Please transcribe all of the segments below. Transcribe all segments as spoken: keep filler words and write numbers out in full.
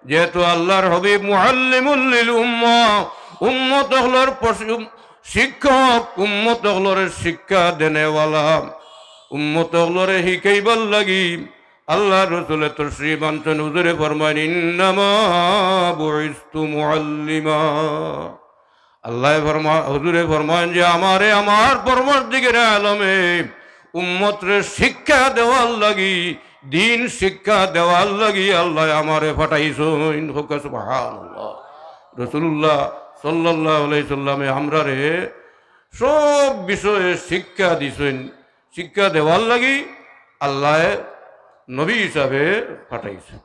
যেহেতু আল্লাহর হাবিব মুআল্লিমুল লিল উম্মাহ, উম্মত অকলর পশ-, শিক্ষক, উম্মত অকলরে শিক্ষা দেনেওয়ালা, উম্মত অকলরে হিকাইবার লাগি আল্লাহর রসুলে তশরিফ আনছইন। হুজুরে ফরমাইন, "ইন্নামা বুইস্তু মুআল্লিমা।" আল্লায় ফরমা-, হুজুরে ফরমাইন যে, "আমারে আমার পরওয়ারদিগারে আলমে উম্মতরে শিক্ষা দেওয়ার লাগি, দ্বীন শিক্ষা দেওয়ার লাগি আল্লায় আমারে পাঠাইছইন।" কউক্কা সুবহানাল্লাহ। রাসূলুল্লাহ সাল্লাল্লাহু আলাইহি সাল্লামে আমরারে সব বিষয়ে শিক্ষা দিছইন। শিক্ষা দেওয়ার লাগি আল্লায় নবী হিসাবে পাঠাইছইন।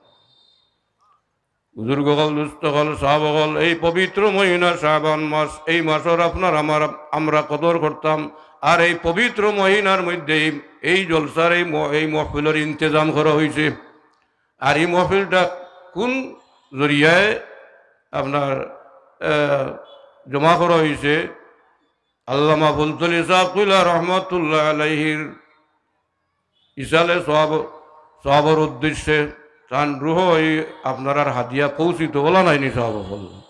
বুজুর্গ অকল, দুস্ত অকল, সাহাব অকল, এই পবিত্র মহিনা শাবান মাস, এই মাসর আপনার আমার, আমরা কদর করতাম। আর এই পবিত্র মহিনার মধ্যে এই, এই জলসার এই ম-, এই মহফিলর ইন্তেজাম করা অইছে। আর এই মহফিলটা কোন জরিয়ায় আপনার, আহ, জমা করা অইছে? আল্লামা ফুলতলি সাহেব কিবলা রহমতুল্লাহ আলাইহির ইসালে সওয়াব, সওয়াবর উদ্দেশ্যে তান রুহ এই আপনারার হাদিয়া পৌঁছিত, অলা নায়নি সওয়াব অকল?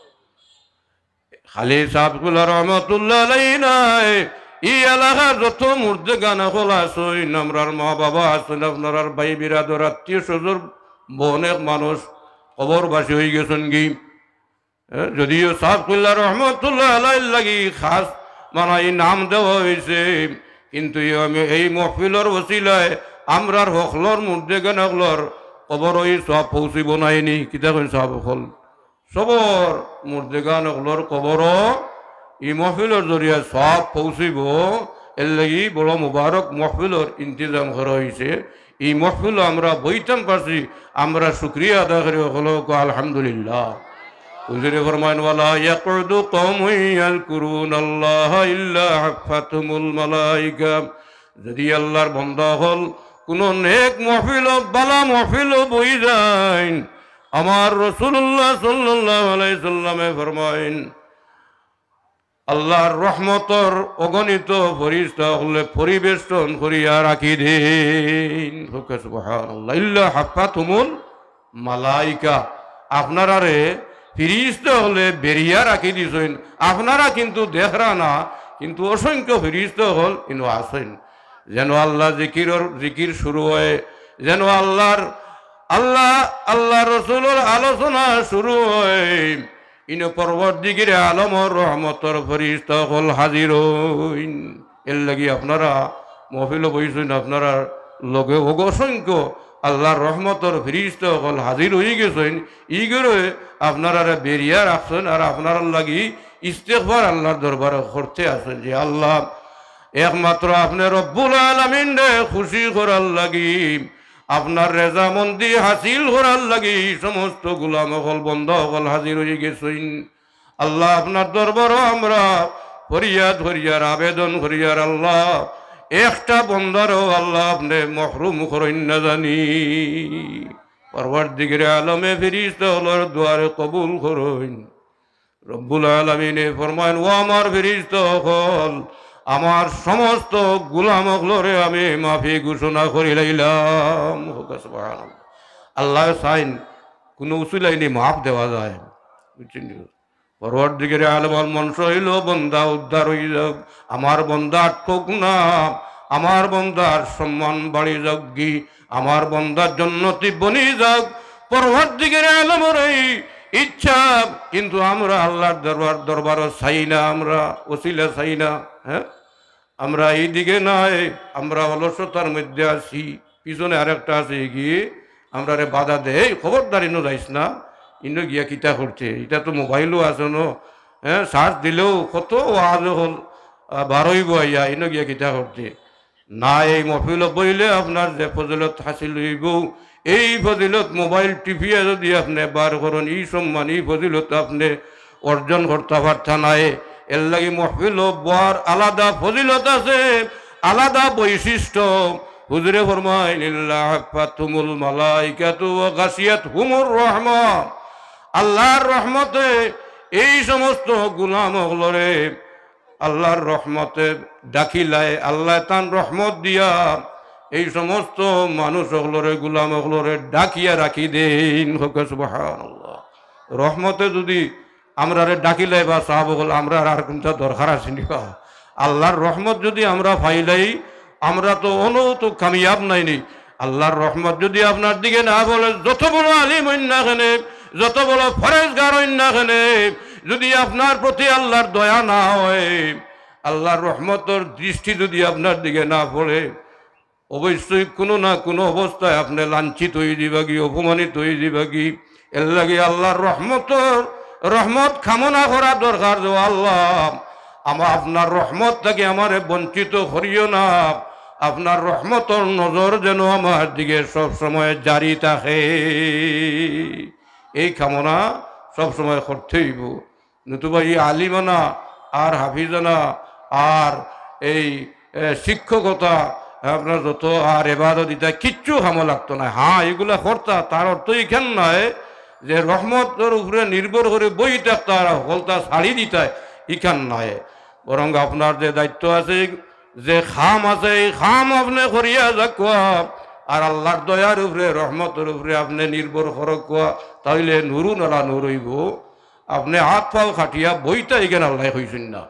খালি সাহেব কিবলা রহমতুল্লাহ আলাইহি নায়, ই এলাকার যত মুর্দেগান অকল আছইন, আমরার মা বাবা আছইন, আপনারার ভাই বিরাদর আত্মীয় স্বজন, অনেক মানুষ কবরবাসী অইগেছইন গি। এ, যদিও সাহেব কিবলা রহমতুল্লাহ আলাইহির লাগি খাস মানাই নাম দেওয়া অইছে, কিন্তু এই আমি, এই মহফিলর ওসিলায় আমরার হকলর মুর্দেগান অকলর কবরো ই সওয়াব পৌঁছিবো নায়নি? কিতা কইন সাহেব অকল? সবর মুর্দেগান অকলর কবরো ই মহফিলর জরিয়া সওয়াব পৌঁছিবো, এর লাগি বড় মুবারক মহফিলর ইন্তেজাম করা অইছে। ই মহফিলো আমরা বইতাম পারছি, আমরা শুকরিয়া আদায় করি, অকলে কউক্কা আলহামদুলিল্লাহ। হুজুরে ফরমাইন, "ওয়ালা ইয়াকউদু কওমুন ইয়াযকুরুনাল্লাহা ইল্লা হাফফাতহুমুল মালাইকা।" যদি আল্লাহর বান্দা অকল কুনু নেক মহফিলো, বালা মহফিলো বই যাইন, আমার রাসূলুল্লাহ সাল্লাল্লাহু আলাইহি সাল্লামে ফরমাইন, আল্লাহর রহমতর অগণিত ফিরিস্তা অকলে পরিবেষ্টন করিয়া রাখি দেইন। কউক্কা সুবহানাল্লাহ। ইল্লা হাফফাতহুমুল মালাইকা। আপনারারে ফিরিস্তা অকলে বেড়িয়া রাখি দিছইন। আপনারা কিন্তু দেখরা না, কিন্তু অসংখ্য ফিরিস্তা অকল ইনো আছইন। যেন আল্লাহ জিকিরর, জিকির শুরু অয়, যেন আল্লাহর, আল্লাহ, আল্লাহ রসুলর আলোচনা শুরু অয়, ইনো পরওয়ারদিগারে আলমর রহমতর ফিরিস্তা অকল হাজির অইন। এর লাগি আপনারা মহফিলো বইছইন, আপনারার লগে অগ-, অসংখ্য আল্লাহর রহমতর ফিরিস্তা অকল হাজির অইগেছইন। ইগরে আপনারারে বেড়িয়া রাখছইন, আর আপনারার লাগি ইস্তেগফার আল্লাহর দরবারো করতে আছইন যে, "আল্লাহ, একমাত্র আপনে রব্বুল আলামিনরে খুশি করার লাগি, আপনার রেজামন্দি হাসিল করার লাগি ই সমস্ত গুলাম অকল, বন্দা অকল হাজির অইগেছইন। আল্লাহ, আপনার দরবারো আমরা ফরিয়াদ করিয়ার, আবেদন করিয়ার, আল্লাহ, একটা বন্দারেও আল্লাহ আপনে মহরুম করইন না জানি।" পরওয়ারদিগারে আলমে ফিরিস্তা অকলর দোয়ারে কবুল করইন। রব্বুল আলামিনে ফরমাইন, "ও আমার ফিরিস্তা অকল, আমার সমস্ত গুলাম অকলরে আমি মাফি ঘোষণা করিলাইলাম।" কউক্কা সুবহানাল্লাহ। আল্লায় চাইন, কুনু উসিলায় নি মাফ দেওয়া যায়, বুঝছইন নি? পরওয়ারদিগারে আলমর মনশা অইলো বন্দা উদ্ধার অই যাউক, আমার বন্দা আটকউক না, আমার বন্দার সম্মান বাড়ি যাউক গি, আমার বন্দা জন্নতি বনি যাউক। পরওয়ারদিগারে আলমর এই ইচ্ছা, কিন্তু আমরা আল্লাহর দরবার, দরবারো চাই না, আমরা উসিলা চাই না, হ্যাঁ? আমরা এইদিকে নাই, আমরা অলসতার মধ্যে আছি। পিছনে আরেকটা আছে, এগিয়ে আমরারে বাধা দেয়, "এই খবরদার, ইনো যাইস না, ইনো গিয়া কিতা করতে? ইটা তো মোবাইলও আছে ন, হ্যাঁ, চার্জ দিলেও কত ওয়াজ অকল, আহ, বার অইবো আইয়া, ইনো গিয়া কিতা করতে?" না, এই মহফিলো বইলে আপনার যে ফজিলত হাসিল অইবো, এই ফজিলত মোবাইল টিপিয়া যদি আপনে বার করইন, ই সম্মান, ই ফজিলত আপনে অর্জন করতা পারতা নায়। এর লাগি মহফিলো বওয়ার আলাদা ফজিলত আছে, আলাদা বৈশিষ্ট্য। হুজুরে ফরমাইন, "ইল্লা হাফফাতহুমুল মালাইকাতু ওয়া গাশিয়াতহুমুর রাহমা।" আল্লাহর রহমতে এই সমস্ত গুলাম অকলরে আল্লাহর রহমতে ডাকিলায়, আল্লায় তান রহমত দিয়া এই সমস্ত মানুষ অকলরে, গুলাম অকলরে ডাকিয়া রাখি দেইন। কউক্কা সুবহানাল্লাহ। রহমতে যুদি আমরারে ডাকিলাই বা সাহাব অকল, আমরার আর কুনটা দরকার আছে নি বা? আল্লার রহমত যুদি আমরা পাইলাই, আমরা তো অনো তো কামিয়াব নাইনি। আল্লার রহমত যুদি আপনার দিকে না পড়ে, যত বড় আলিম অইন না কেনে, যত বড় পরেজগার অইন না কেনে, যুদি আপনার প্রতি আল্লার দয়া না অয়, আল্লার রহমতর দৃষ্টি যুদি আপনার দিকে না পড়ে, অবশ্যই কুনু না কুনু অবস্থায় আপনে লাঞ্ছিত অইযিবাগি, অপমানিত অইযিবাগি। এরলাগি আল্লার রহমতর, রহমত কামনা করা দরকার যে, "ও আল্লা, আমা-, আপনার রহমত থাকি আমারে বঞ্চিত করিও না, আপনার রহমতর নজর যেন আমার দিকে সব সময় জারি থাকে।" এই কামনা সব সময় করতে অইবো। নতুবা এই আলিমানা আর হাফিজানা আর এই, এ, শিক্ষকতা, আপনার যত আর এবাদত ইতা কিচ্ছু কামো লাগতো নায়। হ্যাঁ, ইগুলা করতা, তার অর্থ ইখান নায় যে রহমতর উপরে নির্ভর করি বই থাকতা আর হকলতা ছাড়ি দিতা, ইখান নায়। বরং আপনার যে দায়িত্ব আছে, যে কাম আছে, এই কাম আপনে করিয়া যাউক্কা, আর আল্লার দয়ার উপরে, রহমতর উপরে আপনে নির্ভর করউক্কা, তাইলে নুরুন আলা নুর অইবো। আপনে আত-পাও কাটিয়া বইতা ইখান আল্লায় কইছইন না।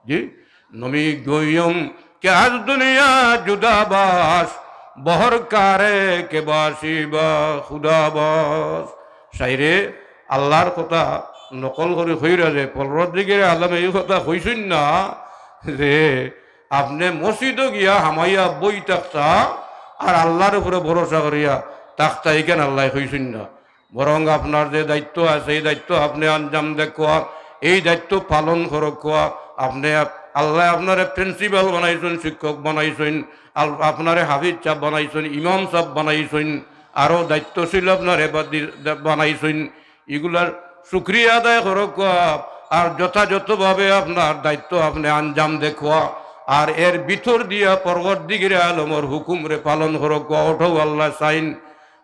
জি, নমি গইয়ম কে আজ দুনিয়া জুদা বাস, বহর কারে কে বাসি বা খুদা বাস। শাইরে আল্লার কথা নকল করি কইরা যে পরওয়ারদিগারে আলমে ই কথা কইছইন না যে আপনে মসজিদো গিয়া হামাইয়া বই থাকতা আর আল্লার উপরে ভরসা করিয়া থাকতা, ইখান আল্লায় কইছইন না। বরং আপনার যে দায়িত্ব আছে, এই দায়িত্ব আপনে আঞ্জাম দেউক্কা, এই দায়িত্ব পালন করউক্কা। আপনে, আল্লায় আপনারে প্রিন্সিপাল বানাইছইন, শিক্ষক বানাইছইন, আল-, আপনারে হাফিজ সাব বানাইছইন, ইমাম সাব বানাইছইন, আরো দায়িত্বশীল আপনারে বাদি-, বানাইছইন। ইগুলার শুকরিয়া আদায় করউক্কা, আর যথাযথভাবে আপনার দায়িত্ব আপনে আঞ্জাম দেউক্কা, আর এর ভিতর দিয়া পরওয়ারদিগারে আলমর হুকুমরে পালন করউক্কা, অটাউ আল্লায় চাইন।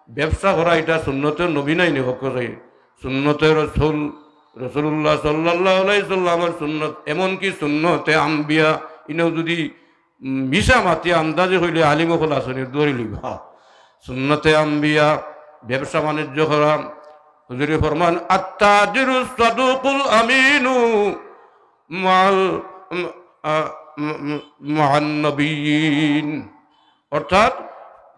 ব্যবসা করা ইটা সুন্নতে নবী নায়নি, হক চাই, সুন্নতে রসুল, রসুলুল্লাহ সাল্লাল্লাহু আলাইহি সাল্লামর সুন্নত, এমনকি সুন্নতে আম্বিয়া। ইনো যুদি মিছা মাতি আন্দাজি কইলে আলিম অকল আছইন, ধরি লইবা। সুন্নতে আম্বিয়া, ব্যবসা বাণিজ্য করা। হুজুরে ফরমান, "আত-তাজিরুস সাদুকুল আমিনু মাআল, উম, আ, উম, উম, মাআন নবিয়্যিন।" অর্থাৎ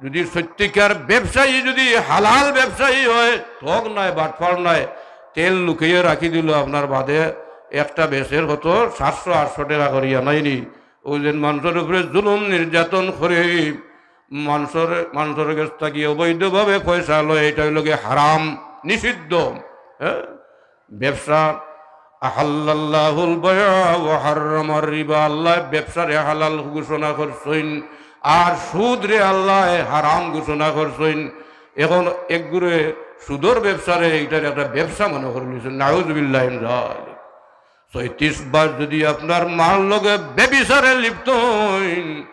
যুদি সত্যিকার ব্যবসায়ী, যুদি হালাল ব্যবসায়ী অয়, ঠগ নায়, বাটপার নায়, তেল লুকাইয়া রাখি দিলো আপনার বাদে একটা বেচের কত সাতশো আটশো টেকা করিয়া, নায়নি? অউ যেন মানষর উপরে জুলুম নির্যাতন করে, মানষর, মানষর গেছ থাকি অবৈধভাবে পয়সা লয়, ইটা অইলোগি হারাম, নিষিদ্ধ। হ্যাঁ? ব্যবসা, আহাল্লাল্লাহুল বায়আ ওয়া হাররামার রিবা, আল্লায় ব্যবসারে হালাল ঘোষণা করছইন, আর সুদরে আল্লায় হারাম ঘোষণা করছইন। এখন একগুরে সুদর ব্যবসারে, ইটারে একটা ব্যবসা মনে করি লইছইন, নাউজুবিল্লাহি মিন যালিক। ছয়ত্রিশ বার যুদি আপনার মার লগে ব্যভিচারে লিপ্ত অইন,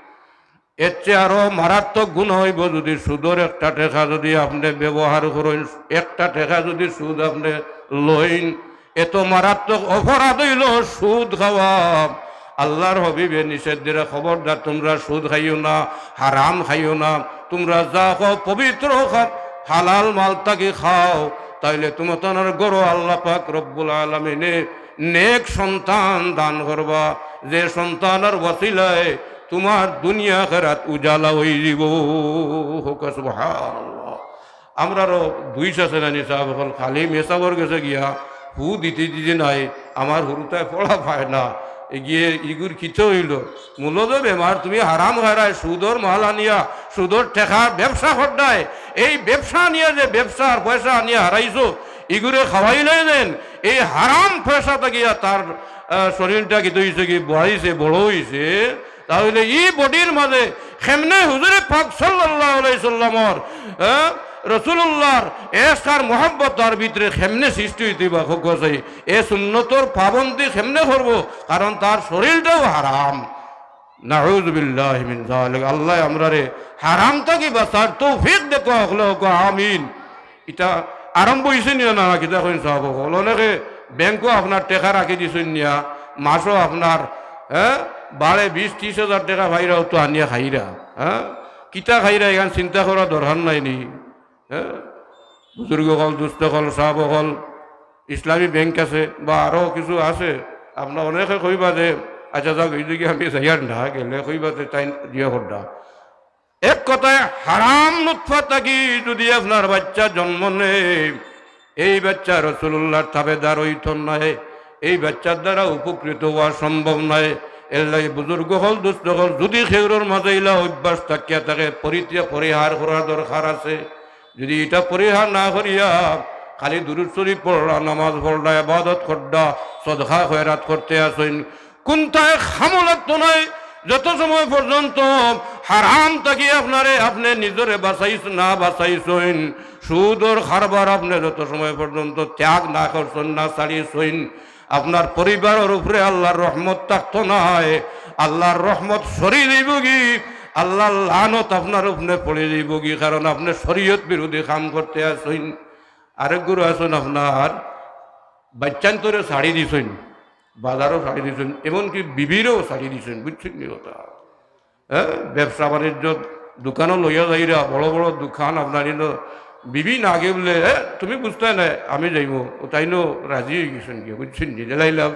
এর চেয়ে আরো মারাত্মক গুনা অইবো যুদি সুদর একটা টেকা যুদি আপনে ব্যবহার করইন, একটা টেকা যুদি সুদ আপনে লইন, এত মারাত্মক অপরাধ অইলো সুদ খাওয়া। আল্লার হাবিবে নিষেধ দিরা, "খবরদার তুমরা সুদ খাইও না, হারাম খাইও না, তুমরা যা খাও পবিত্র খাও, হালাল মাল থাকি খাও, তাইলে তুমতানর ঘরো আল্লা পাক রব্বুল আলামিনে নেক সন্তান দান করবা, যে সন্তানর ওসিলায় তুমার দুনিয়া আখেরাত উজালা অইযিবো।" হক সুবহানাল্লাহ। আমরারও দুইশ আছে নানি সাব অকল, খালি মেসাবর গেছে গিয়া ফু দিতে দিতে নাই, আমার হুরুতায় পড়া পায় না। এগিয়ে ইগুর কিতা অইলো? মূলত বেমার, তুমি হারাম খাইরায়, সুদর মাল আনিয়া, সুদর টেকার ব্যবসা কররায়, এই ব্যবসা আনিয়া যে ব্যবসার পয়সা আনিয়া হারাইছো, ইগুরে খাওয়াইলে যেন এই হারাম পয়সা থাকিয়া তার, আহ, শরীরটা কিতা অইছে গি, বাড়িছে, বড় অইছে, তাইলে ই বডির মাঝে কেমনে হুজুরে পাক সাল্লাল্লাহু আলাইহি সাল্লামর, আহ, রসুলুল্লাহর এশক আর মোহাব্বত তার ভিতরে কেমনে সৃষ্টি অইতে বা, হক চাই, এ সুন্নতর পাবন্দি কেমনে করবো? কারণ তার শরীরটাও হারাম। নাউজুবিল্লাহি মিন যালিক। আল্লায় আমরারে হারাম থাকি বাঁচার তৌফিক দেউক্কা, হকলে কউক্কা আমিন। ইটা আরম্ভ অইছে নি না, না কিতা কইন সাব অকল? অনেকে ব্যাংকো আপনার টেকা রাখি দিছইন নিয়া, মাসো আপনার, হ্যাঁ, বাড়ে বিশ ত্রিশ হাজার টেকা পাইরা, অতো আনিয়া খাইরা, হ্যাঁ? কিতা খাইরা, ইখান চিন্তা করা দরকার নাই নি? হ্যাঁ? বুজুর্গ অকল, দুস্ত অকল, সাব অকল, ইসলামী ব্যাংক আছে বা আরো কিছু আছে, আপনারা অনেকে কইবা যে, "আচ্ছা যাউক, এই দিকে আমি যাইয়ার না, গেলে কইবা যে তাইন দিয়া করডা।" এক কথায়, হারাম নুতফা থাকি যদি আপনার বাচ্চা জন্ম নেয়, এই বাচ্চা রাসূলুল্লাহর তাবেদার অইতো নায়, এই বাচ্চার দ্বারা উপকৃত অওয়া সম্ভব নায়। এরলাগি বুজুর্গ অকল, দুস্ত অকল, যদি কেউরর মাঝে ইলা অভ্যাস থাকিয়া থাকে, পরিত্যাগ, পরিহার করার দরকার আছে। যদি ইটা পরিহার না করিয়া খালি দুরূদ শরীফ পড়রা, নামাজ পড়রা, ইবাদত কররা, সদকা খয়রাত করতে আছইন, কুনটায় কামো লাগতো নায়। যত সময় পর্যন্ত হারাম থাকি আপনারে, আপনে নিজরে বাঁচাইছ-, না বাঁচাইছইন, সুদর কারবার আপনে যত সময় পর্যন্ত ত্যাগ না করছইন, না ছাড়িছইন, আপনার পরিবারর উপরে আল্লাহর রহমত থাকতো নায়। আল্লাহর রহমত সরি যাইবোগি, আল্লাহর লানত আপনার উপরে পড়ি যাইবোগি, কারণ আপনে শরীয়ত বিরোধী কাম করতে আছইন। আরেক গুরু আছইন আপনার বাচ্চাইন্তরে ছাড়ি দিছইন, বাজারও ছাড়ি দিছইন, এমনকি বিবিরেও ছাড়ি দিছইন, বুঝছইন নি কথা? হ্যাঁ, ব্যবসা বাণিজ্য, দোকানও লইয়া যাইরা, বড় বড় দোকান আপনার ইনো, বিবি না গেলে বুলে, "এ, তুমি বুঝতায় নায়, আমি যাইমু।" ও তাইনও রাজি অইগেছইন গিয়া, বুঝছইন নি? দিলাইলাম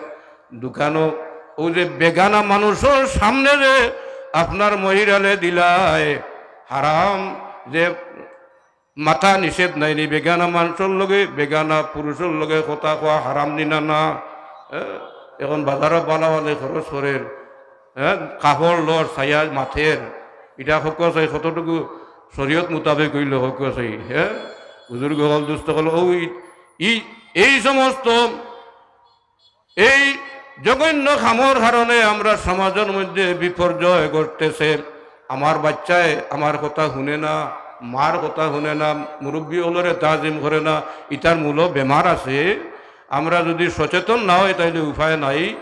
দোকানও, অউ যে বেগানা মানুষর সামনে যে আপনার মহিলারে দিলায়, হারাম যে মাতা নিষেধ নায় নি, বেগানা মানষর লগে, বেগানা পুরুষর লগে কথা কওয়া হারাম নি না, না? হ্যাঁ? এখন বাজারো বালা বালা খরচ করের, হ্যাঁ? কাপড় লর, ছাইয়া মাতের, ইটা কউক্কা চাই কতটুকু শরীয়ত মোতাবেক অইলো কউক্কা চাই, হ্যাঁ? বুজুর্গ অকল, দুস্ত অকল, অউ ই-, ই-, এই সমস্ত এই জঘন্য কামর কারণে আমরার সমাজর মধ্যে বিপর্যয় ঘটতেছে। আমার বাচ্চায় আমার কথা হুনে না, মার কথা হুনে না, মুরব্বি অকলরে তাজিম করে না, ইটার মূলো বেমার আছে। আমরা যদি সচেতন না অই, তাইলে উপায় নাই,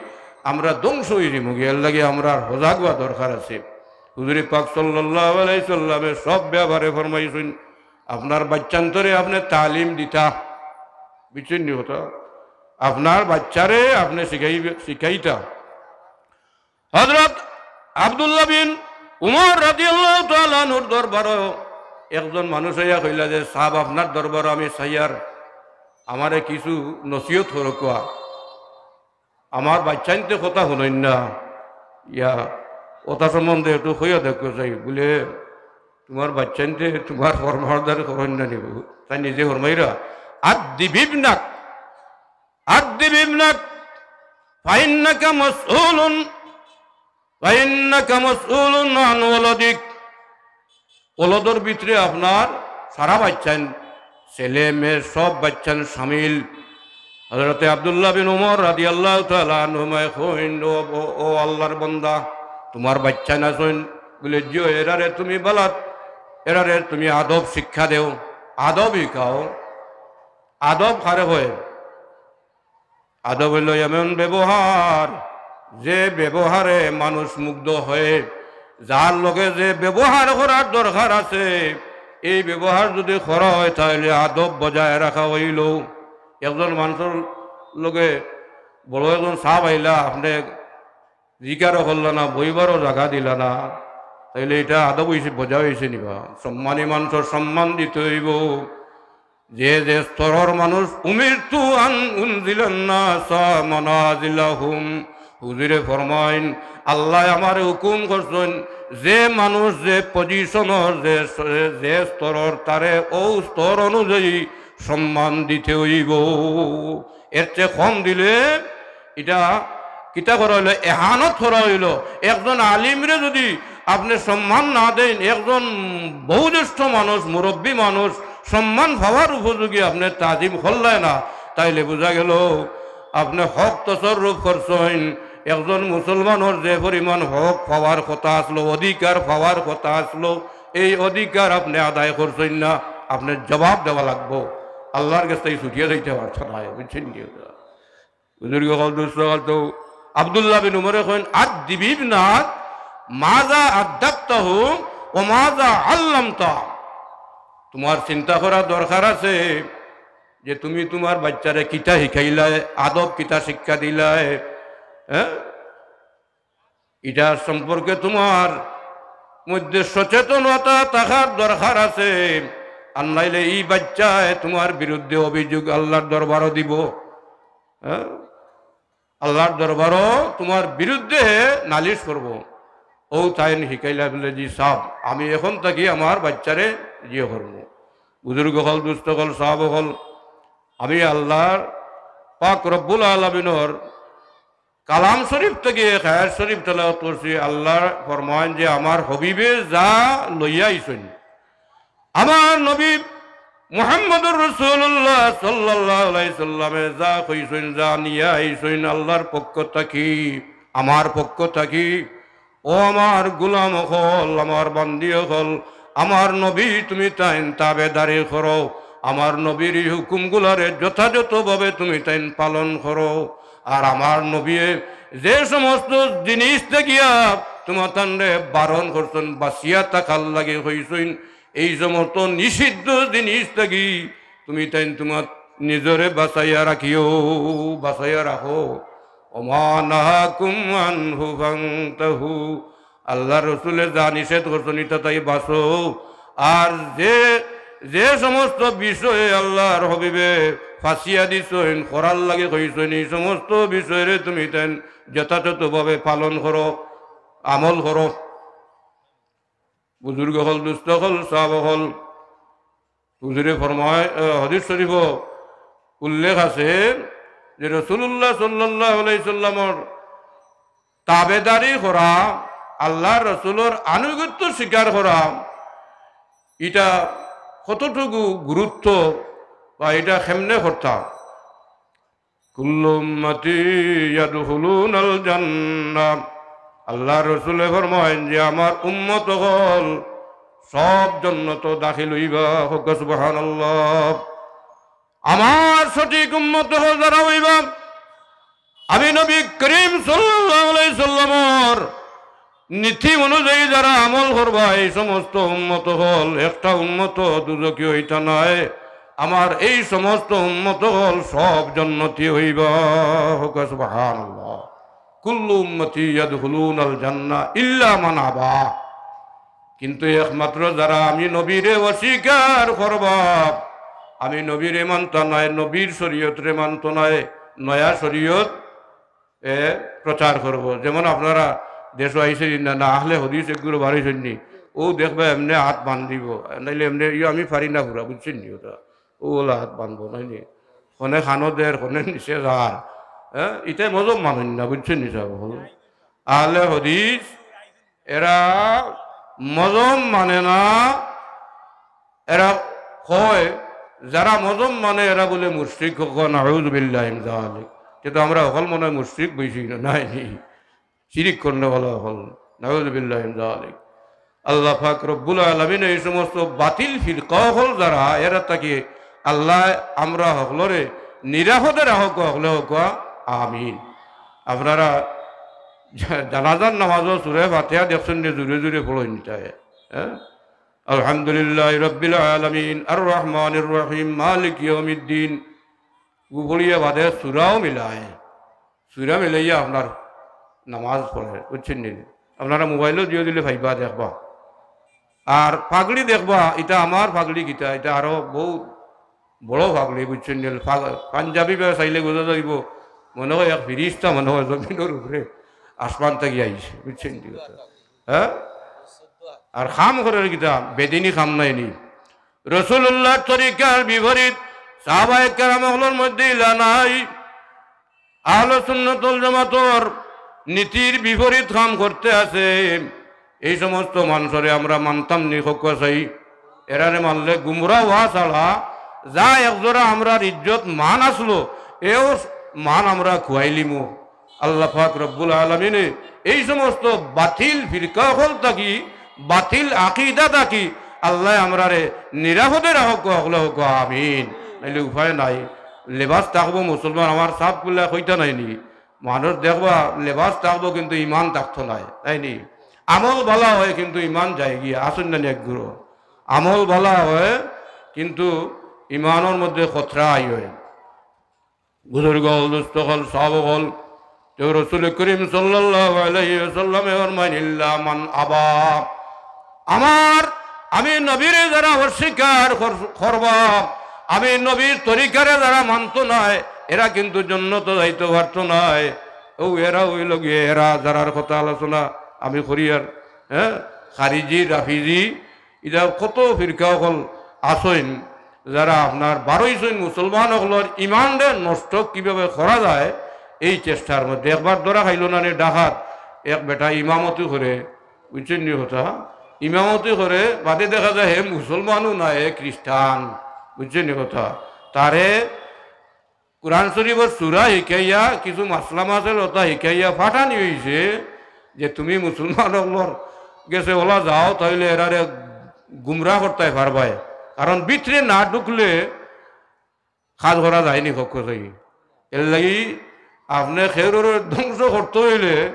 আমরা ধ্বংস অইযিমুগি। এরলাগি আমরার হজাগ অওয়া দরকার আছে। হুজুরে পাক সাল্লাল্লাহু আলাইহি সাল্লামে সব ব্যাপারে ফরমাইছইন, আপনার বাচ্চাইন্তরে আপনে তালিম দিতা, বুঝছইন নি কথা? আপনার বাচ্চারে আপনে শিখাইবে-, শিখাইতা। হযরত আব্দুল্লাহ বিন উমর রাদিয়াল্লাহু তাআলা আনহুর দরবারো একজন মানুষ আইয়া কইলা যে, "সাব, আপনার দরবারো আমি চাইয়ার, আমারে কিছু নসিহত করউক্কা।" আমার বাচ্চাইন্তে কথা হুনইন না, ইয়া, ওটা সম্বন্ধে একটু কইয়া দেখো চাই। বুলে, "তুমার বাচ্চাইন্তে তুমার ফরমাবরদারি করইন না নি বা?" তাইন নিজে ফরমাইরা, "আদ্দিব ইবনাক, আদ্দিব ইবনাক, ফাইন্নাকা মাসউলুন, ফাইন্নাকা মাসউলুন আন ওয়ালাদিক।" ওলদর ভিতরে আপনার সারা বাচ্চাইন, ছেলে মেয়ে সব বাচ্চাইন শামিল। হযরতে আব্দুল্লাহ বিন উমর রাদিয়াল্লাহু তাআলা আনহুমায় কইন, "ও, ও, ও আল্লাহর বান্দা, তুমার বাচ্চাইন আছইন?" বুলে, "জি অয়।" "এরারে তুমি বালা, এরারে তুমি আদব শিক্ষা দেও, আদব শিখাও।" আদব কারে কয়? আদব অইলো এমন ব্যবহার, যে ব্যবহারে মানুষ মুগ্ধ হয়। যার লগে যে ব্যবহার করার দরকার আছে, এই ব্যবহার যদি করা হয়, তাইলে আদব বজায় রাখা অইলো। একজন মানষর লগে বড় একজন সাব আইলা, আপনে জিকারও করলা না, বইবারও জাগা দিলা না, তাইলে ইটা আদব অইছে, বজায় অইছে নি বা? সম্মানী মানষর সম্মান দিতে অইবো। যে যে স্তরর মানুষ, উমিরতু আন উনজিলান নাসা মানাজিলাহুম। হুজুরে ফরমাইন, আল্লায় আমারে হুকুম করছইন, যে মানুষ যে পজিশনর, যে, যে স্তরর, তারে অউ স্তর অনুযায়ী সম্মান দিতে অইবো। এর চেয়ে কম দিলে ইটা কিতা করা অইলো? এহানত করা অইলো। একজন আলিমরে যদি আপনে সম্মান না দেইন, একজন বহুজ্যেষ্ঠ মানুষ, মুরব্বি মানুষ, সম্মান পাওয়ার উপযোগী আপনে তাজিম করলায় না, তাইলে বুঝা গেলো আপনে হক তসররুফ করছইন। একজন মুসলমানর যে পরিমাণ হক পাওয়ার কথা আছলো, অধিকার পাওয়ার কথা আছলো, এই অধিকার আপনে আদায় করছইন না, আপনে জবাব দেওয়া লাগবো। আল্লাহর গেছ থাকি ছুটিয়া যাইতা পারতা নায়, বুঝছইন নি? বুজুর্গ অকল, দুস্ত অকল, তো আব্দুল্লাহ বিন উমরে কইন, "আদ্দিব ইবনাক, মাযা আদ্দাবতাহু ওয়া মাযা আল্লামতা।" তুমার চিন্তা করার দরকার আছে যে তুমি তুমার বাচ্চারে কিতা শিখাইলায়, আদব কিতা শিক্ষা দিলায়, হ্যাঁ? ইটার সম্পর্কে তুমার মধ্যে সচেতনতা থাকার দরকার আছে। আর নাইলে ই বাচ্চায় তুমার বিরুদ্ধে অভিযোগ আল্লাহর দরবারো দিবো। হ্যাঁ? আল্লাহর দরবারো তুমার বিরুদ্ধে হে নালিশ করবো। অউ তাইন হিকাইলা বুলে, "জি সাব, আমি এখন থাকি আমার বাইচ্চারে ইয়ে করমু।" বুজুর্গ অকল, দুস্ত অকল, সাব অকল, আমি আল্লাহর পাক রব্বুল আলামিনর কালাম শরীফ থাকি এক আয়াত শরীফ তেলাওয়াত করছি। আল্লাহ ফরমাইন যে, "আমার হবিবে যা লইয়া আইছইন, আমার নবী মুহাম্মদুর রাসূলুল্লাহ সাল্লাল্লাহু আলাইহি সাল্লামে যা কইছইন, যা নিয়া আইছইন আল্লাহর পক্ষ থাকি, আমার পক্ষ থাকি, ও আমার গোলাম অকল, আমার বান্দি অকল, আমার নবী তুমি তাইন তাবেদারি করো, আমার নবীর এই হুকুমগুলারে যথাযথভাবে তুমি তাইন পালন করো। আর আমার নবীয়ে যে সমস্ত জিনিস থাকিয়া তুমাতানরে বারণ করছইন, বাঁচিয়া থাকার লাগি কইছইন, এই সমস্ত নিষিদ্ধ জিনিস থাকি তুমি তাইন তুমার নিজরে বাঁচাইয়া রাখিও, বাঁচাইয়া রাখো। ওমা নাহাকুম আনহু ফান্তাহু।" আল্লাহর রসুলে যা নিষেধ করছইন, ইতা থাকি বাঁচো। আর যে, যে সমস্ত বিষয়ে আল্লাহর হবিবে ফাঁসিয়া দিছইন, করার লাগি কইছইন, এই সমস্ত বিষয়রে তুমি তাইন যথাযথভাবে পালন করো, আমল করো। বুজুর্গ অকল, দুস্ত অকল, সাব অকল, হুজুরে ফরমায়, আহ, হাদিস শরীফো উল্লেখ আছে যে রাসূলুল্লাহ সাল্লাল্লাহু আলাইহি সাল্লামর তাবেদারি করা, আল্লাহর রসুলর আনুগত্য স্বীকার করা, ইটা কতটুকু গুরুত্ব বা ইটা কেমনে করতা? "কুল্লু উম্মতি ইয়াদখুলুনাল জান্নাহ।" আল্লাহর রসুলে ফরমাইন যে, "আমার উম্মত অকল সব জন্নতো দাখিল অইবা।" কউক্কা সুবহানাল্লাহ। আমার সঠিক উম্মত অকল যারা অইবা, আমি নবী করিম সাল্লাল্লাহু আলাইহি সাল্লামর নীতি অনুযায়ী যারা আমল করবা, এই সমস্ত উম্মত অকল, একটা উম্মত দুজখি অইতা নায়। আমার এই সমস্ত উম্মত অকল সব জন্নতি অইবা। কউক্কা সুবহানাল্লাহ। "কুল্লু উম্মতি ইয়াদখুলুনাল জান্নাহ ইল্লা মান আবা।" কিন্তু একমাত্র যারা আমি নবীরে অস্বীকার করবা, আমি নবীরে মানতা নায়, নবীর শরীয়তরে মানতো নায়, নয়া শরীয়ত এ, প্রচার করবো। যেমন আপনারা দেশো আইছইন না, না আহলে হাদিস এগুলো বাড়াইছইন নি, অউ দেখবা এমনে আত বান্ধিবো, নাইলে এমনে, "ইয়ো আমি পারি না পুরা", বুঝছইন নি? ওটা অউ অলা আত বান্ধবো, নায় নি? কনে খানো দের, কনে নিচে যার, হ্যাঁ, ইতায় মজম মানইন না, বুঝছইন নি সাব অকল? আহলে হাদিস এরা মজম মানে না, এরা কয়, যারা মজম মানে এরা বুলে মুশরিক, কউক্কা নাউযুবিল্লাহি মিন যালিক। কিন্তু আমরা অকল মনে অয় মুশরিক বেশি না, নায় নি? শিরিক করনেওয়ালা অকল, নাউযুবিল্লাহি মিন যালিক। আল্লাহ পাক রব্বুল আলামিন এই সমস্ত বাতিল ফিরকা অকল যারা, এরা থাকি আল্লাহ আমরা হকলরে নিরাপদে রাখউক্কা, হকলে কউক্কা আমিন। আপনারা জা-, জানাজার নামাজো সূরা ফাতিহা দেখছইন নি, জুরে জুরে পড়ইন ইতায়, হ্যাঁ? আলহামদুলিল্লাহি রাব্বিল আলামিন, আর রহমানির রহিম, মালিকি ইয়াউমিদ্দিন। অউ পড়িয়া বাদে সূরাও মিলায়। সূরা মিলাইয়া আপনার নামাজ পড়ে, বুঝছইন নি? আপনারা মোবাইলো দিও দিলে পাইবা, দেখবা। আর পাগড়ি দেখবা, ইটা আমার পাগড়ি কিতা, ইটা আরো বউত বড় পাগড়ি, বুঝছইন নি? পাগ-, পাঞ্জাবি বা চাইলে বুঝা যাইবো, মনে অয় এক ফিরিস্তা, মনে অয় জমিনর উপরে আসমান থাকি আইছে, বুঝছইন নি? হ্যাঁ? আর কাম করের কিতা, বেদিনী কাম নায় নি। রাসূলুল্লাহর তরিকার বিপরীত সাহাবায়ে কেরাম অকলর মধ্যে ইলা নাই। আহলে সুন্নাত ওয়াল জামাতর নীতির বিপরীত কাম করতে আছে, এই সমস্ত মানষরে আমরা মানতাম নি, কউক্কা চাই। এরারে মানলে গুমরা অওয়া ছাড়া যা একজরা আমরার ইজ্জত মান আছলো, এও মান আমরা খুয়াইলিমু। আল্লাহ পাক রব্বুল আলামিনে এই সমস্ত বাতিল ফিরকা অকল থাকি, বাতিল আকিদা থাকি আল্লায় আমরারে নিরাপদে রাখউক্কা, হকলে কউক্কা আমিন। নাইলে উপায় নাই, লেবাস থাকবো মুসলমান, আমার সাফ খুলিয়া কইতা নায় নি, মানুষ দেখবা লেবাস থাকবো কিন্তু ইমান থাকতো নায়, তাই নি? আমল ভালা অয় কিন্তু ইমান যায়গি, আছইন না নি একগুলো? আমল ভালা অয় কিন্তু ইমানর মধ্যে খতরা আই অয়। বুজুর্গ অকল, দুস্ত অকল, সাব অকল, তেউ রাসূল করিম সাল্লাল্লাহু আলাইহি ওয়াসাল্লামে ফরমাইন, "ইল্লা মান আবা।" আমার, আমি নবীরে যারা অস্বীকার কর-, করবা, আমি নবীর তরিকারে যারা মানতো নায়, এরা কিন্তু জন্নতো যাইতো পারতো নায়। অউ এরা অইলো গিয়া, এরা যারার কথা আলোচনা আমি করিয়ার, হ্যাঁ, খারিজি, রাফিজি, ইতা কত ফিরকা অকল আছইন, যারা আপনার বারইছইন মুসলমান অকলর ইমানরে নষ্ট কিভাবে করা যায়, এই চেষ্টার মধ্যে। একবার ধরা খাইলো না নি ডাকাত, এক বেটা ইমামতি করে, বুঝছইন নি কথা? ইমামতি করে, বাদে দেখা যায় হে মুসলমানও না, হে খ্রিস্টান, বুঝছইন নি কথা? তারে কোরআন শরীফর সূরা হিকাইয়া, কিছু মাসলা মাসের কথা হিকাইয়া ফাটানি অইছে যে তুমি মুসলমান অকলর গেছে অলা যাও, তাইলে এরারে গুমরা করতায় পারবায়। কারণ ভিতরে না ঢুকলে কাজ করা যায়নি পক্ষ থাকি। এরলাগি আপনে কেউররে ধ্বংস করতে অইলে,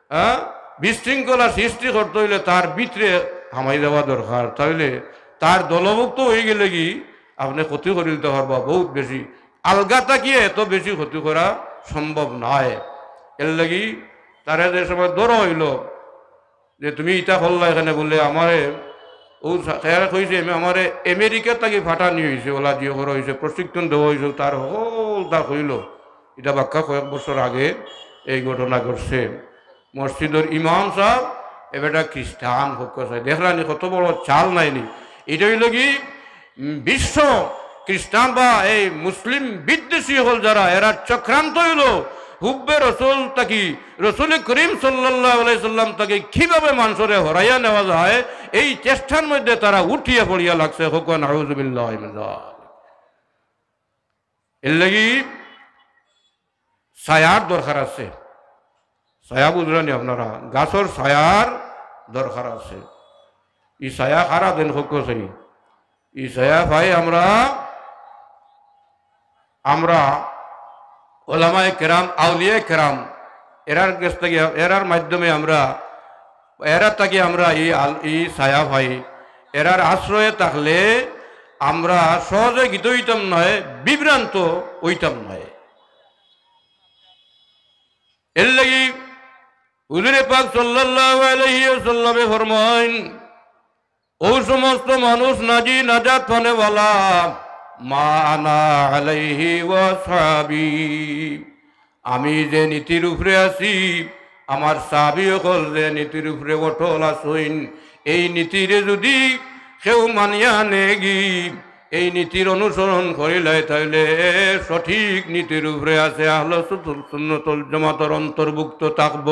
হ্যাঁ, বিশৃঙ্খলা সৃষ্টি করতে অইলে তার ভিতরে হামাই যাওয়া দরকার। তাইলে তার দলভুক্ত অইগেলেগি আপনে ক্ষতি করিলিতা পারবা বউত বেশি। আলগা থাকিয়া এত বেশি ক্ষতি করা সম্ভব নায়। এরলাগি তারে যে সময় ধরা অইলো, যে তুমি ইতা করলায় কেনে বুলে আমারে, অউ সা-, হেয়ারে কইছে, "এমে-, আমারে আমেরিকা থাকি ফাটানি অইছে, অলা দিয়া করা অইছে, প্রশিক্ষণ দেওয়া অইছে।" তার হকলতা কইলো। ইতা বাক্কা কয়েক বছর আগে এই ঘটনা ঘটছে। মসজিদর ইমাম সাব, এ বেটা খ্রিস্টান পক্ষ চায়। দেখরা নি কত বড় চাল নায় নি? ইটা অইলো কি, উম, বিশ্ব খ্রিস্টান বা এই মুসলিম বিদ্বেষী অকল যারা, এরার চক্রান্ত অইলো হুব্বে রসুল থাকি, রসুল করিম সাল্লাল্লাহু আলাইহি সাল্লাম থাকি কিভাবে মানষরে হরাইয়া নেওয়া যায়, এই চেষ্টার মধ্যে তারা উঠিয়া পড়িয়া লাগছে। কউক্কা নাউজুবিল্লাহি মিন যালিক। এরলাগি ছায়ার দরকার আছে। ছায়া বুঝরা নি আপনারা? গাছর ছায়ার দরকার আছে। ই ছায়া কারা দেইন কউক্কা চাই। ই ছায়া পাই আমরা, আমরা ওলামায়ে কেরাম, আউলিয়ায়ে কেরাম, এরার গেছ থাকি, এরার মাধ্যমে আমরা, এরার থাকি আমরা ই আল-, ই ছায়া পাই। এরার আশ্রয়ে থাকলে আমরা সহজে কিতা অইতাম নায়, বিভ্রান্ত অইতাম নায়। এরলাগি হুজুরে পাক সাল্লাল্লাহু আলাইহি ওয়াসাল্লামে ফরমাইন, "অউ সমস্ত মানুষ নাজি নাজাত পানেওয়ালা, মা আনা আলাইহি ওয়া আসহাবি, আমি যে নীতির উপরে আছি, আমার সাহাবী অকল যে নীতির উপরে অটল আছইন, এই নীতিরে যুদি কেউ মানিয়া নেগি, এই নীতির অনুসরণ করিলায়, তাইলে সঠিক নীতির উপরে আছে, আহলে সুন্নত-, সুন্নতল জামাতর অন্তর্ভুক্ত থাকবো।"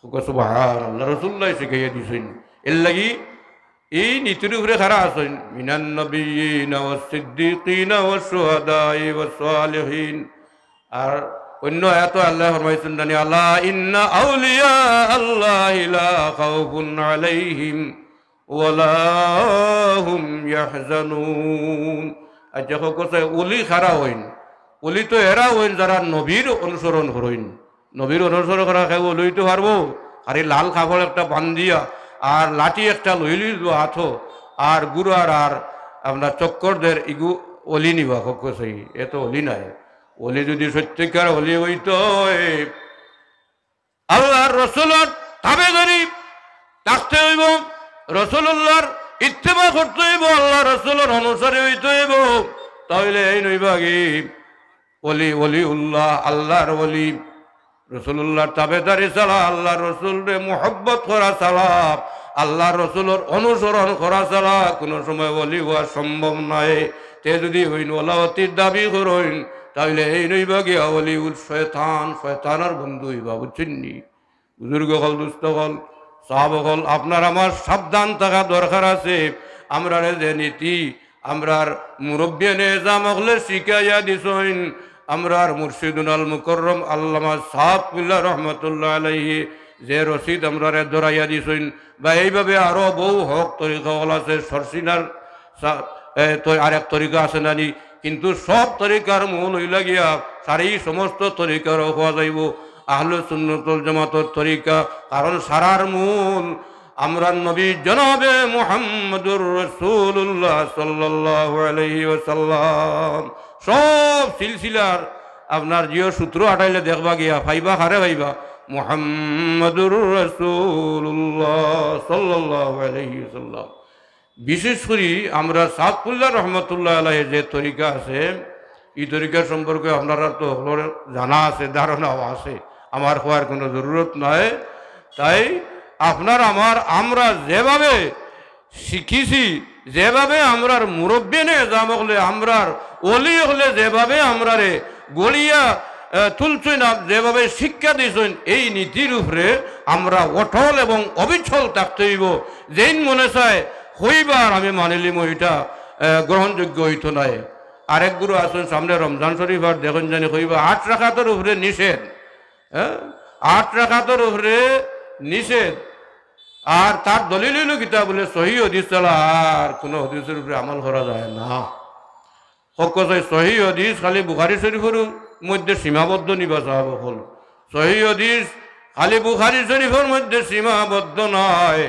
কউক্কা সুবহানাল্লাহ, রাসূলুল্লায় শিখাইয়া দিছইন। এরলাগি এই নীতির উপরে কারা আছইন, মিনান নাবিয়্যিনা ওয়াস সিদ্দিকিনা ওয়াস শুহাদাই ওয়াস সালিহিন। আর অন্য আয়াতো আল্লায় ফরমাইছইন জানি, "আলা ইন্না আউলিয়া আল্লাহি লা খাউফুন আলাইহিম ওয়া লা হুম ইয়াহজানুন।" আচ্ছা, কউক্কা চাই, ওলি কারা অইন? ওলি তো এরা অইন যারা নবীর অনুসরণ করইন। নবীর অনুসরণ করা কেউ ওলি অইতো পারবো? আরে লাল কাপড় একটা বান্ধিয়া আর লাঠি একটা লইলিল হাতো আর ঘুরার আর আপনার চক্কর দের, ইগু ওলি নি বা? কউক্কা চাই, এ তো ওলি নায়। ওলি যুদি সত্যিকার ওলি অইতো অয়, আল্লার রসুলর তাবেদারি থাকতে অইবো, রসুলুল্লাহর ইত্তেবা করতে অইবো, আল্লার রসুলর অনুসারী অইতে অইবো। তাইলে এইন অইবাগি ওলি, ওলিউল্লাহ, আল্লার ওলি। রসুলুল্লাহর তাবেদারি ছাড়া, আল্লার রসুলরে মুহাব্বত করা ছাড়া, আল্লার রসুলর অনুসরণ করা ছাড়া কুনু সময় ওলি অওয়া সম্ভব নায়। তে যুদি অইন ওলাওয়াতির দাবি করইন, তাইলে এইন অইবাগি ওলিউল শয়তান, শয়তানর বন্ধু অইবা, বুঝছইন নি? বুজুর্গ অকল, দুস্ত অকল, সাহাব অকল, আপনার আমার সাবধান থাকা দরকার আছে। আমরারে যে নীতি আমরার মুরব্বিয়ানে এজাম অকলে শিখাইয়া দিছইন, আমরার মুর্শিদুনাল মুকররম আল্লামা সাদকুল্লাহ রহমতুল্লাহ আলাইহি যে রশিদ আমরারে ধরাইয়া দিছইন, বা এইভাবে আরো বহু হক তরিকা অকল আছে, সরসিনার সা-, এ, ত-, আরেক তরিকা আছে নানি, কিন্তু সব তরিকার মূল অইলা গিয়া, সারি সমস্ত তরিকার কওয়া যাইবো আহলে সুন্নতুল জামাতর তরিকা, কারণ সারার মূল আমরার নবী জনাবে মুহাম্মদুর রাসূলুল্লাহ সাল্লাল্লাহু আলাইহি ওয়াসাল্লাম। সব সিলসিলার আপনার জিও সূত্র আটাইলে দেখবা গিয়া, পাইবা কারে পাইবা? মুহাম্মদুর রাসূলুল্লাহ সাল্লাল্লাহু আলাইহি ওয়াসাল্লাম। বিশেষ করি আমরা সাদকুল্লাহ রহমতুল্লাহ আলাইহি যে তরিকা আছে, ই তরিকার সম্পর্কে আপনারার তো হকলর জানা আছে, ধারণাও আছে, আমার কওয়ার কোনো জরুরত নাই। তাই আপনার আমার, আমরা যেভাবে শিখিছি, যেভাবে আমরার মুরব্বিয়ানে এজাম অকলে, আমরার অলি অকলে যেভাবে আমরারে গড়িয়া, আহ, তুলছইন, আম-, যেভাবে শিক্ষা দিছইন, এই নীতির উপরে আমরা অটল এবং অবিচল থাকতে অইবো। যেইন মনে চায় কইবা আর আমি মানিলিমু, ইটা, আহ, গ্রহণযোগ্য অইতো নায়। আরেক গুরু আছইন সামনে রমজান শরীফ আর দেখইন জানি কইবা আট রাকাতর উপরে নিষেধ, হ্যাঁ, আট রাকাতর উপরে নিষেধ। আর তার দলিল অইলো কিতা বুলে, সহি হাদিস ছাড়া আর কোনো হাদিসর উপরে আমল করা যায় না। হক কথা, সহি হাদিস খালি বুখারী শরীফর মধ্যে সীমাবদ্ধ নি বা সাব অকল। সহি হাদিস খালি বুখারী শরীফর মধ্যে সীমাবদ্ধ নায়,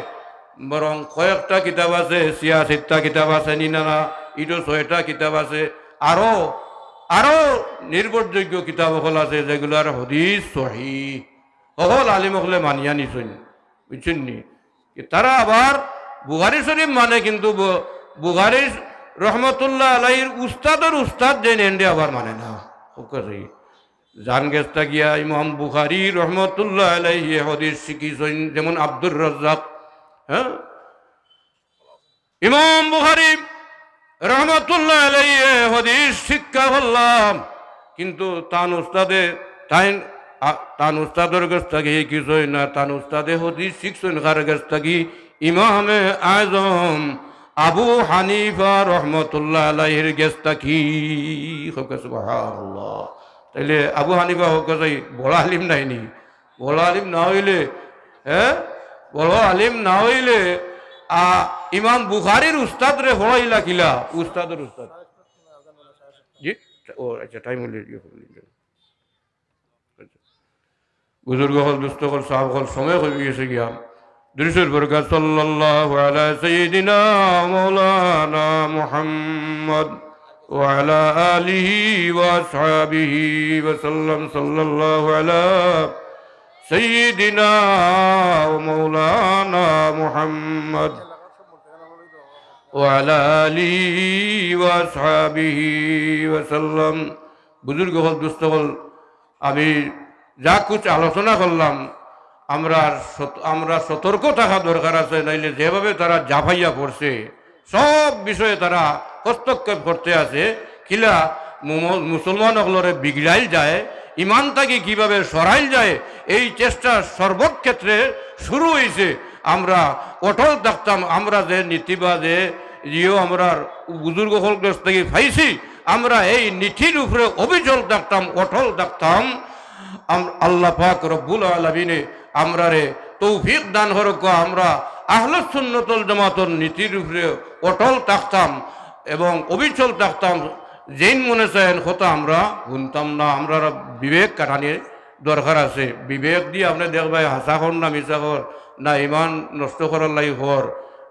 বরং কয়েকটা কিতাব আছে, ছিয়াশিটা কিতাব আছে নি না, না, ইটা ছয়টা কিতাব আছে, আরো, আরো নির্ভরযোগ্য কিতাব অকল আছে যেগুলার হাদিস সহি। হকল আলিম অকলে মানিয়া নিছইন, বুঝছইন নি? তারা আবার বুখারী শরীফ মানে, কিন্তু বু-, বুখারী রহমতুল্লাহ আলাইহির উস্তাদর উস্তাদ যেইন, এনরে আবার মানে না। হক কথা, জান গেস্তা গিয়া ইমাম বুখারী রহমতুল্লাহ আলাইহি হাদিস শিখিছইন, যেমন আব্দুর রাজ্জাক, হ্যাঁ, ইমাম বুখারী রহমতুল্লাহ আলাইহি হাদিস শিক্ষা করলাম, কিন্তু তান উস্তাদে, তাইন, আ, তান উস্তাদর গেছ থাকি শিখছইন না, তান উস্তাদে হাদিস শিখছইন কার গেছ থাকি? ইমামে আজম আবু হানিফা রহমতুল্লাহ আলাইহির গেছ থাকি। হক সুবহানাল্লাহ। তাইলে আবু হানিফা হক চাই বড় আলিম নায় নি? বড় আলিম না অইলে, হ্যাঁ, বড় আলিম না অইলে, আ, ইমাম বুখারীর উস্তাদরে পড়াইলা কিলা? উস্তাদর উস্তাদ। জি? ও আচ্ছা, টাইম অইলে ইয়ে করে দিন। বুজুর্গ অকল, দুস্ত অকল, সাব অকল, সময় অই গেছে গিয়া। দুরুদ শরীফ পড়উক্কা, সাল্লাল্লাহু আলা সাইয়্যিদিনা মাওলানা মুহাম্মদ ওয়া আলা আলিহি ওয়া আসহাবিহি ওয়া সাল্লাম, সাল্লাল্লাহু আলা সাইয়্যিদিনা ওয়া মাওলানা মুহাম্মদ ওয়া আলা আলিহি ওয়া আসহাবিহি ওয়া সাল্লাম। বুজুর্গ অকল, দুস্ত অকল, আমি যা কুছ আলোচনা করলাম, আমরা সত-, আমরা সতর্ক থাকা দরকার আছে, নাইলে যেভাবে তারা ঝাঁপাইয়া পড়ছে, সব বিষয়ে তারা হস্তক্ষেপ করতে আছে, কিলা মু-, মুসলমান অকলরে বিগড়াইল যায়, ইমান থাকি কিভাবে সরাইল যায়, এই চেষ্টা সর্বক্ষেত্রে শুরু অইছে। আমরা অটল থাকতাম, আমরা যে নীতি বা যে ইয়েও আমরার বুজুর্গ অকলর গেছ থাকি পাইছি, আমরা এই নীতির উপরে অবিচল থাকতাম, অটল থাকতাম। আম-, আল্লাহ পাক রব্বুল আলামিনে আমরারে তৌফিক দান করউক্কা, আমরা আহলুস সুন্নাত ওয়াল জামাতর নীতির উপরে অটল থাকতাম এবং অবিচল থাকতাম। যেইন মনে চায় এইন কথা আমরা হুনতাম না, আমরার বিবেক খাটানির দরকার আছে। বিবেক দি আপনে দেখবায় হাছা কর না মিছা কর, না ইমান নষ্ট করার লাগি কর,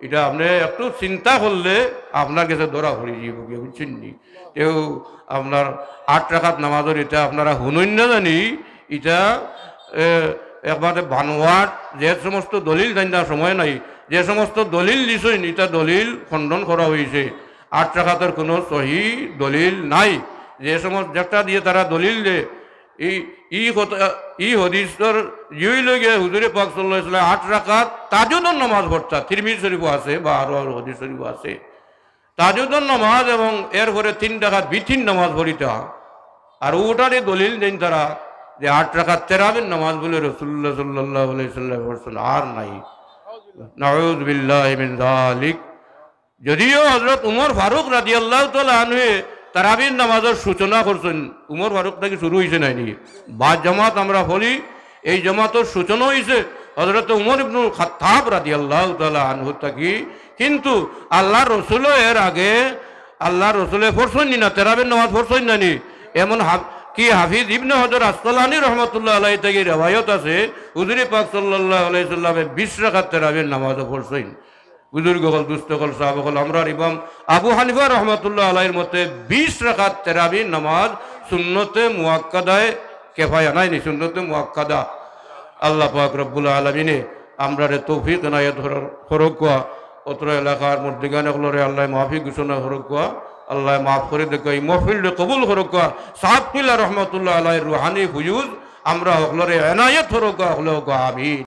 ইটা আপনে একটু চিন্তা করলে আপনার গেছে ধরা পড়ি যাইবো গিয়া, বুঝছইন নি? তেউ আপনার আট রাকাত নামাজর ইটা আপনারা হুনইন না জানি, ইটা, এ, একবারে বানোয়াট, যে সমস্ত দলিল দেইন না, সময় নাই, যে সমস্ত দলিল দিছইন, ইটা দলিল খণ্ডন করা অইছে। আট রাকাতর কোনো সহি দলিল নাই। যে সমস্ত, যেটা দিয়া তারা দলিল দেয়, ই, ই কথা, ই হাদিসর ইয়ে অইলো গিয়া হুজুরে পাক সাল্লাল্লাহু আলাইহি ওয়াসাল্লাম আট রাকাত তাহাজ্জুদর নামাজ পড়তা, তিরমিজি শরীফো আছে বা আরো আরো হাদিস শরীফো আছে। তাহাজ্জুদর নামাজ এবং এরপরে তিন রাকাত বিতির নামাজ পড়িতা। আর অটারে দলিল দেইন তারা যে আট রাকাত তেরাবির নামাজ বুলে রাসূলুল্লাহ সাল্লাল্লাহু আলাইহি ওয়াসাল্লাম পড়ছইন, আর নাই। নাউযুবিল্লাহি মিন যালিক। যদিও হযরত উমর ফারুক রাদিয়াল্লাহু তাআলা আনহুয়ে তারাবির নামাজর সূচনা করছইন, উমর ফারুক থাকি শুরু অইছে নায় নি? বাদ জামাত আমরা পড়ি, এই জামাতর সূচনা অইছে হযরত উমর ইবনুল খাত্তাব রাদিয়াল্লাহু তাআলা আনহু থাকি। কিন্তু আল্লাহর রসুলে এর আগে, আল্লাহর রসুলে পড়ছইন নি না, তেরাবির নামাজ পড়ছইন না নি? এমন হাফ-, কি হাফিজ ইবনে হজর আসকালানী রহমতুল্লাহ আলাইহি থাকি রেওয়ায়ত আছে, হুজুরে পাক সাল্লাল্লাহু আলাইহি ওয়াসাল্লামে বিশ রাকাত তেরাবির নামাজও পড়ছইন। বুজুর্গ অকল, দুস্ত অকল, সাব অকল, আমরার ইমাম আবু হানিফা রহমতুল্লাহ আলাইহির মতে বিশ রাকাত তেরাবির নামাজ সুন্নতে মুআক্কাদায়ে কেফায়া নায় নি, সুন্নতে মুআক্কাদা। আল্লাহ পাক রব্বুল আলামিনে আমরারে তৌফিক এনায়েত করউক্কা, অত্র এলাকার মুর্দেগান অকলরে আল্লায় মাফি ঘোষণা করউক্কা। আল্লায় মাফ করি দেউক্কা, ই মহফিলরে কবুল করউক্কা। সাবকিবলা রহমতুল্লাহ আলাইহির রুহানি ফয়ুজ আমরা হকলরে এনায়েত করউক্কা, হকলে কউক্কা আমিন।